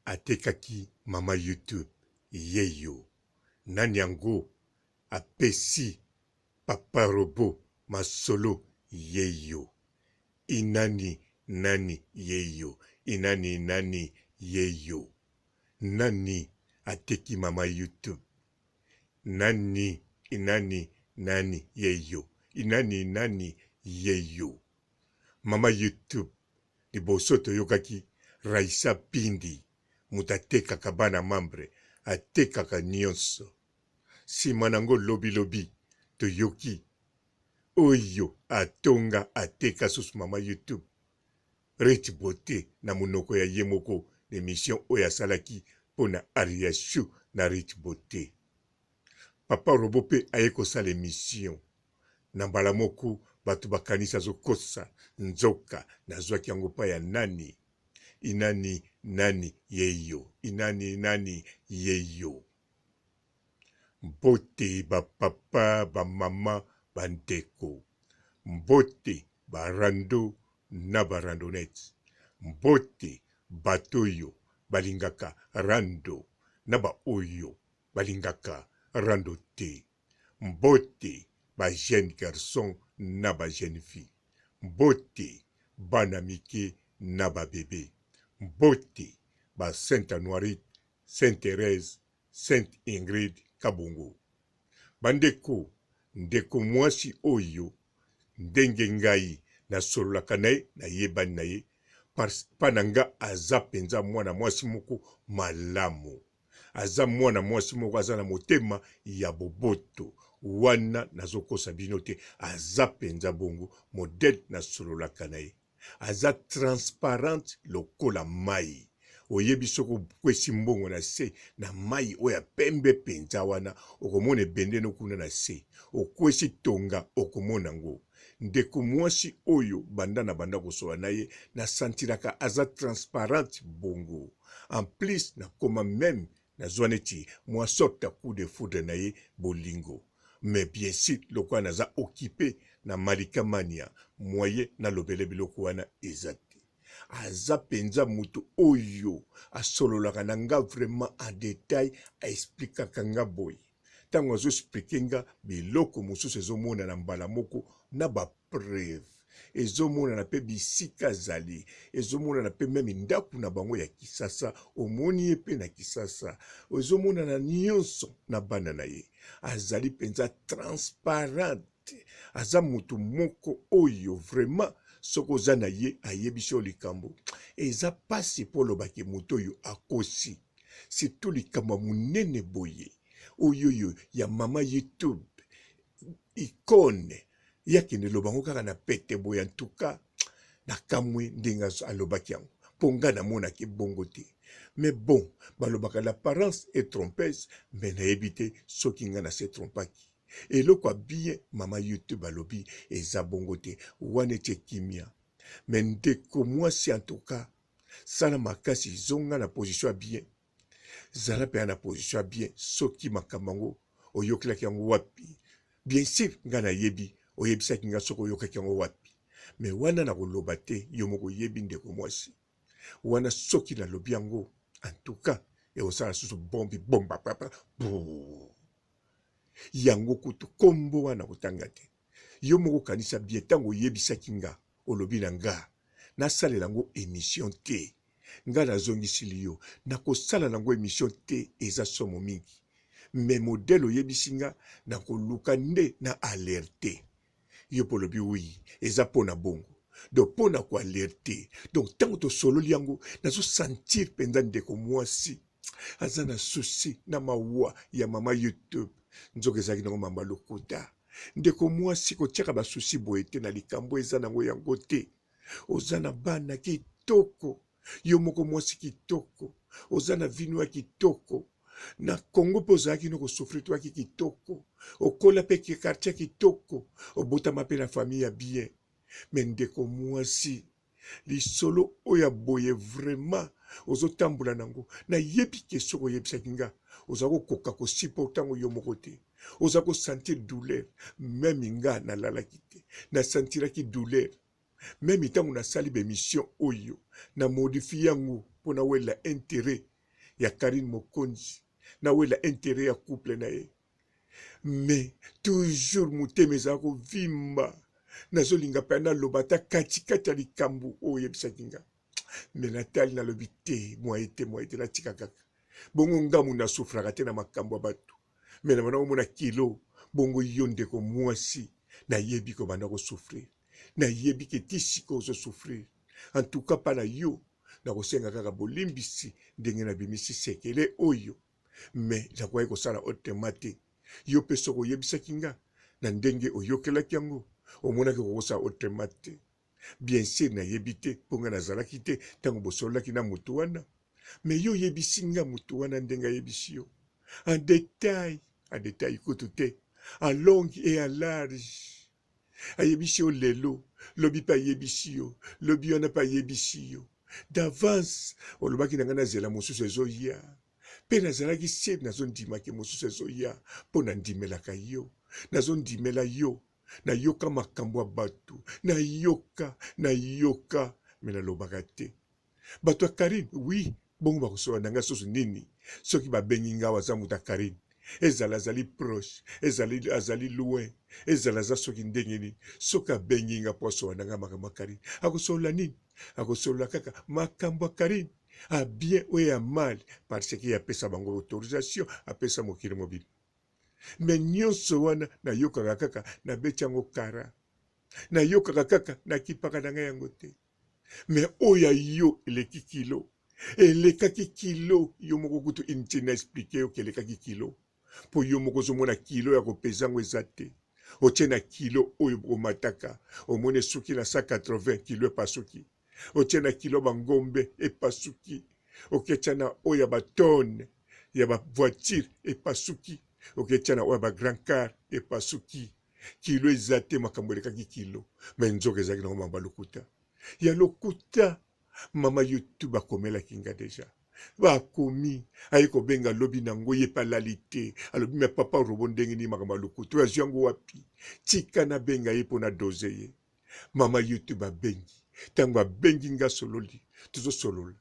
atekaki mama YouTube yeyo? Nani yango apesi papa robot masolo yeyo? Inani nani yeyo? Inani nani yeyo? Nani ateki mama YouTube? Nani inani nani yeyo? Inani nani yeyo? Mama YouTube liboso toyokaki Raissa Pindi moto atekaka bana membre atekaka nionso sima nango lobi lobi toyoki oyo atonga ateka susu mama YouTube Rich Beaute na monoko ya ye moko na emission oyo asalaki mpo na Ariachou na Rich Beaute. Papa Robot mpe aye kosala emission na mbala moko bato bakanisi azokosa nzoka nazwaki yango pa ya nani inani nani yeyo inani nani yeyo. Mbote ba papa ba mama ba ndeko mbote ba rando na ba randonnettes mbote bato oyo balingaka rando na ba oyo balingaka rando te mbote ba jeune garçon na ba jeune fille mbote bana mike na ba bebe mbote ba saint anuarite saint Therèse saint Ingrid Kabongo ba ndeko ndeko muasi oyo ndenge ngai na sololaka na ye na yebani na ye pa na nga aza penza muana muasi moko malamu aza muana muasi moko aza na motema ya boboto wana nazo kosa bino te aza penza bongo modele na sololaka na ye aza transparente lokola mayi oyebi soki okwesi mbongo na se na mayi oyo ya pembe penza wana okomona ebende no kuna na se okwesi tonga okomona ngo ndeko muasi oyo banda na banda kosola na ye na sentiraka aza transparente bongo en plus nakoma meme nazua neti mua sorte ya coup de foudre na ye bolingo mais bien sur lokola naza occupe na Malika Mania moyen nalobele biloko wana eza te aza penza mutu oyo asololaka na nga vraiment en detail a explikaka nga boye tango azo explique nga biloko mosusu ezomonana mbala moko na ba preuve ezomonana pe bisika azali ezomonana pe meme ndaku na bango ya kisasa omoni ye pe na kisasa ezomonana nionso na bana na ye azali penza transparente aza mutu moko oyo vraiment soki oza na ye ayebisi yo likambo eza pasi po oloba ke mutu oyo akosi surtout likambo ya munene boye oyoyo ya mama youtube icone ye akende loba yango kaka na pete boye en tout cas nakamwe ndenge alobaki yango mpo ngai namonaki bongo te mais bon balobaka l'apparence est trompeuse mais nayebi te soki ngai na se trompaki eloko ya bien mama youtube alobi eza bongo te wana etie kimia mais ndeko mwasi en tout cas sala makasi zonga na position ya bien Zala pena na position ya bien soki makambo yango oyokelaki yango wapi bien sur nga nayebi oyebisaki nga soki oyokaki yango wapi mais wana nakoloba te yo moko oyebi ndeko mwasi wana soki nalobi yango en tout cas ekosala susu bombi bomba papa yango kutu kombo wana kotanga te yo moko kanisa bien ntango oyebisaki nga olobi na nga nasalela yango emission te Nga nazongisili yo nakosala nango emission te eza somo mingi mais modèle oyebisi nga nakoluka nde na alerte yo pe olobi oui eza pona bongo donc pona ko alerte donc tango tosololi yango nazo sentir penza ndeko muasi aza na souci na mawa ya mama youtube nzoka ezalaki nango mama lokuta ndeko muasi kotiaka ba souci boye te na likambo eza nango yango te Oza na bana kitoko, yo moko mwasi kitoko, oza na vino ya kitoko. Na Congo pe ozalaki no ko souffrir toyaki kitoko, okola pe quartier kitoko, obotama pe na famille ya bien. Mais ndeko mwasi, lisolo oyo ya boye vraiment ozo tambola nango, nayebi ke soki oyebisaki nga oza kokoka ko supporter yango yo moko te. Oza ko sentir douleur, meme nga nalalaki te, na sentiraki douleur. Meme tango nasali ba emission oyo na modifie yango po na welela interet. ya Carine Mokonzi, nawela interet ya couple na ye. Mais toujours motema ezala kovimba, nazolinga mpe naloba ata katikati ya likambo oyo oyebisaki nga. Mais natali nalobi te, moyen te, moyen te, natika kaka. Bongo nga moto na souffraka te na makambo ya bato. Mais na banda komona kilo, bongo yo ndeko mwasi, nayebi kobanda ko souffrir. Nayebi ke ti sikoyo ozo souffrir. En tout cas pa na yo, nakosenga kaka bolimbisi ndenge nabimisi sekele oyo. Mais nakokaki kosala autrement te. Yo pe soki oyebisaki nga na ndenge oyokelaki yango, omonaki okoki kosala autrement te. Bien sur nayebi te po nga nazalaki te tango bosololaki na mutu wana. Mais yo oyebisi nga mutu wana ndenge ayebisi yo en detail, en detail kutu te, en longue et en large. Ayebisi yo lelo, lobi pe ayebisi yo, lobi wana pe ayebisi yo. D'avance olobaki na nga nazela mosusu ezoya. Pe nazalaki sur nazondima ke mosusu ezoya po nandimelaka yo. Nazondimela yo. Nayoka makambo ya batu, nayoka, nayoka mais nalobaka te. Bato ya Carine oui bongo bakosolola na nga susu nini soki babengi nga awa aza moto ya Carine ezala azali proche ezali azali loin ezala aza soki ndenge nini soki abengi nga po asolola na nga makambo ya Carine akosolola nini akosolola kaka makambo ya Carine a bien oyo ya mal parce que apesa bango autorisation apesa mokili mobimba mais nyonso wana nayokaka kaka nabeti yango kara nayokaka kaka nakipaka na ngai yango te. Mais oyo ya yo eleki kilo. Elekaki kilo yo moko kutu inutile na expliquer yo ke elekaki kilo. Po yo moko ozo mona kilo ya ko peser yango eza te. Otie na kilo oyo omataka omoni esuki na 180 kilo epasuki. Otie na kilo ba ngombe epasuki. Oke tia na oyo ya ba tonnes ya ba voiture epasuki. Oke tia na oyo ya ba grand car epasuki. Kilo eza te makambo elekaki kilo mais nzoka ezalaki nango makambo ya lokuta ya lokuta mama youtube akomelaki nga deja bakomi aye kobenga lobi nango ye pe alali te alobi me papa robo ndenge nini makambo ya lokuta oyo azwi yango wapi tika nabenga ye mpo na doze ye mama youtube abengi ntango abengi nga sololi tozosolola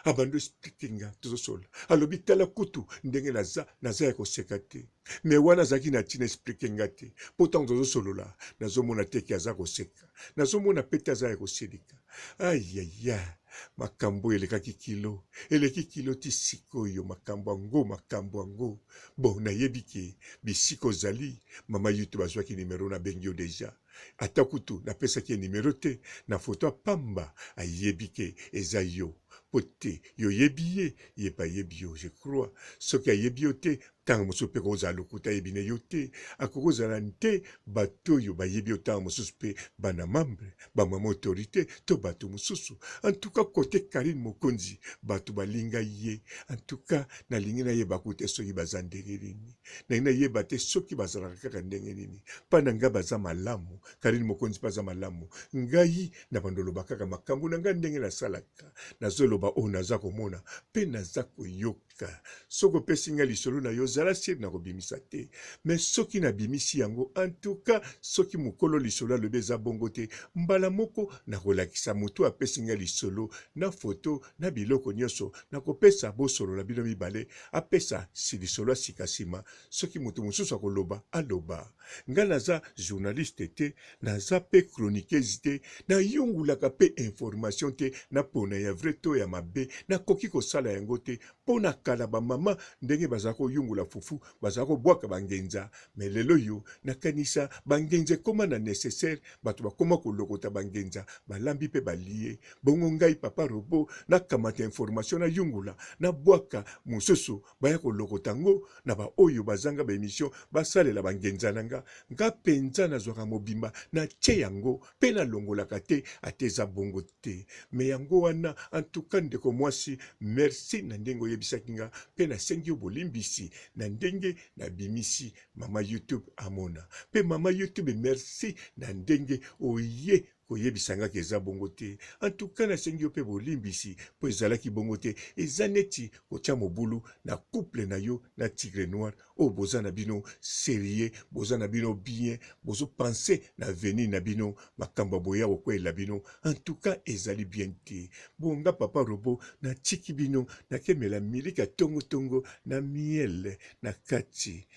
abandi explike nga tozosolola alobi tala kutu ndenge naza naza ya koseka te me wana azalaki na ntina explike nga te mpo ntango tozosolola nazomona te ke aza koseka nazomona pe te aza ya kosilika ayaya makambo oyo elekaki kilo eleki kilo ti sikoyo makambo yango makambo yango bon nayebi ke bisika ozali mama youtube azwaki nimero nabengi yo deja Ata kutu napesaki ye numero te na photo ya pamba ayebi ke eza yo po te yoyebi ye ye pe ayebi yo je crois soki ayebi yo te tango mosusu pe kozala lokuta ayebi ne yo te akoki kozala nte bato oyo bayebi yo tango mosusu pe bana membre ba mama autorite to bato mosusu en tout cas cote Carine Mokonzi bato balinga ye en tout cas nalingi nayeba kutu te soki baza ndenge nini. Nalingi nayeba te soki bazalaka kaka ndenge nini. Pa na ngai baza malamu, Carine Mokonzi pe aza malamu. Ngai na bando loba kaka makambu na ngai ndenge nasalaka. Nazo loba oyo naza komona pe naza koyoka. Soki opesi ngai lisolo na yo zala sur nakobimisa te. Mais soki nabimisi yango en tout cas soki mukolo lisolo alobi eza bongo te mbala moko nakolakisa mutu apesi ngai lisolo na photo na biloko nionso nakopesa bosolola bino mibale apesa si lisolo ya sika sima soki mutu mususu akoloba aloba nga naza journaliste te naza pe chroniqueuse te nayungulaka pe information te na pona ya vrai to ya mabe nakoki kosala yango te po na kala ba mama ndenge bazala koyungula fufu bazala kobwaka ba ngenza mais lelo oyo nakanisa ba ngenza ekoma na necessaire bato bakoma kolokota ba ngenza balambi pe balie Bongo ngai papa robot nakamata information nayungula nabwaka mosusu baya kolokota ngo na ba oyo bazanga ba emission basalela ba ngenza na nga nga penza nazwaka mobimba na tie yango pe nalongolaka te ata eza bongo te mais yango wana en tout cas ndeko mwasi merci na ndenge oyebisaki nga pe nasengi yo bolimbisi na ndenge nabimisi mama youtube amona pe mama youtube merci na ndenge oye. koyebisa nga ke eza bongo te. En tout cas nasengi yo pe bolimbisi po ezalaki bongo te. Eza neti kotia mobulu na couple na yo na Tigre Noir oyo boza na bino serieux, boza na bino bien, bozo penser na avenir na bino, makambo ya boye ya kokweyela bino en tout cas ezali bien te. Bon nga papa robot natiki bino nakemela miliki ya tongo tongo na miel na kati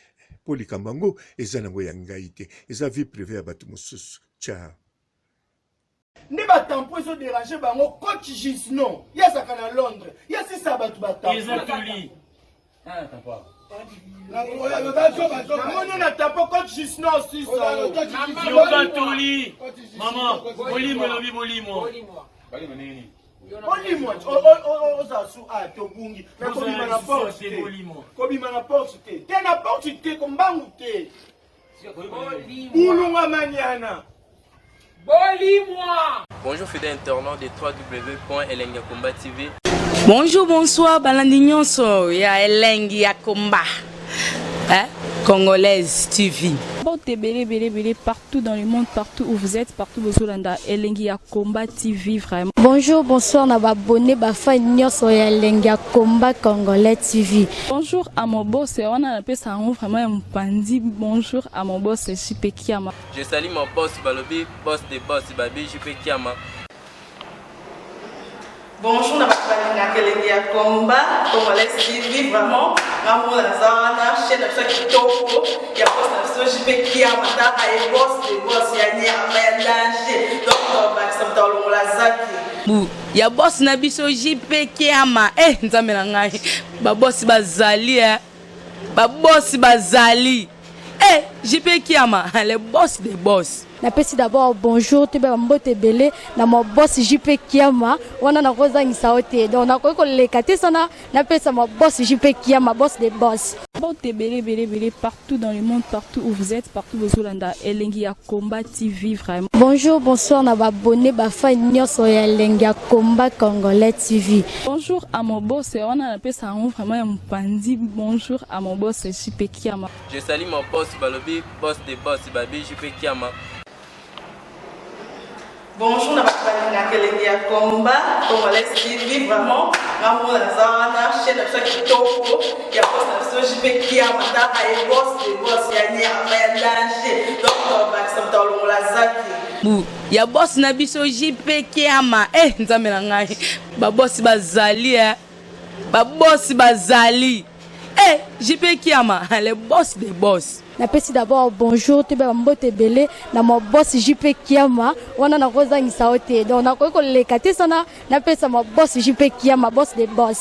po likambo yango eza nango ya ngai te, eza vie privee ya bato mosusu. Ciao. Nde ba tampon ezo deranger bango coach Gisno ye azalaka na Londres ye asisa bato ba tampon. Eza toli. Ah, tampon. Namoni na tampon coach Gisno asisa. Yoka toli. Maman, bolimo elobi bolimo. Bolimo ozala su a tobungi na kobima na porte te. Kobima na porte te. Te na porte te kombangu te. Bulunga maniana. Bolimwa. Bonjour fidèles internautes de www.elengiyakomba TV. Bonjour, bonsoir, balandi nyonso ya elengi ya komba. Hein? Congolaise TV. Mbote ebele ebele ebele partout dans le monde, partout où vous êtes, partout bozolanda elengi ya combat TV vraiment. Bonjour, bonsoir na ba abonné ba fan nyonso ya elengi ya combat congolais TV. Bonjour à mon boss, wana napesa yango vraiment ya mopanzi. Bonjour à mon boss JP Kiama. Je salue mon boss balobi boss de boss babi JP Kiama. Bonjour na bato balingaka elengi ya combat congolais TV vraiment nga moko naza wana chaîne na biso ya kitoko ya boss na biso JP Kiama tala ye boss de boss ya nyama ya danger donc tobakisa moto alongola zaki Bu ya boss na biso JP Kiama eh nzambe na ngai ba boss bazali eh ba boss bazali eh JP Kiama le boss des boss. Napesi d'abord bonjour toyeba ba mbote ebele na mon boss JP Kiama wana nakozangisa yo te donc nakoki koleka te sana napesa mon boss JP Kiama boss des boss. Mbote ebele ebele ebele partout dans le monde partout où vous êtes partout bozolanda elengi ya combat TV vraiment. Bonjour bonsoir na ba abonné ba fan nyonso ya elengi ya combat congolais TV. Bonjour à mon boss wana napesa yango vraiment ya mopanzi. Bonjour à mon boss JP Kiama. Je salue mon boss balobi boss de boss babi JP Kiama. Bonjour na bato balingaka elengi ya combat congolais TV vraiment nga moko naza wana chaîne na biso ya kitoko ya boss na biso JP Kiama tala ye boss de boss ya nyama ya danger donc tobakisa moto alongola zaki. Bu ya boss na biso JP Kiama eh nzambe na ngai ba boss bazali eh ba boss bazali eh JP Kiama le boss des boss. Napesi d'abord bonjour toyeba ba mbote ebele na mon boss JP Kiama wana nakozangisa yo te donc nakoki koleka te sana napesa mon boss JP Kiama boss des boss.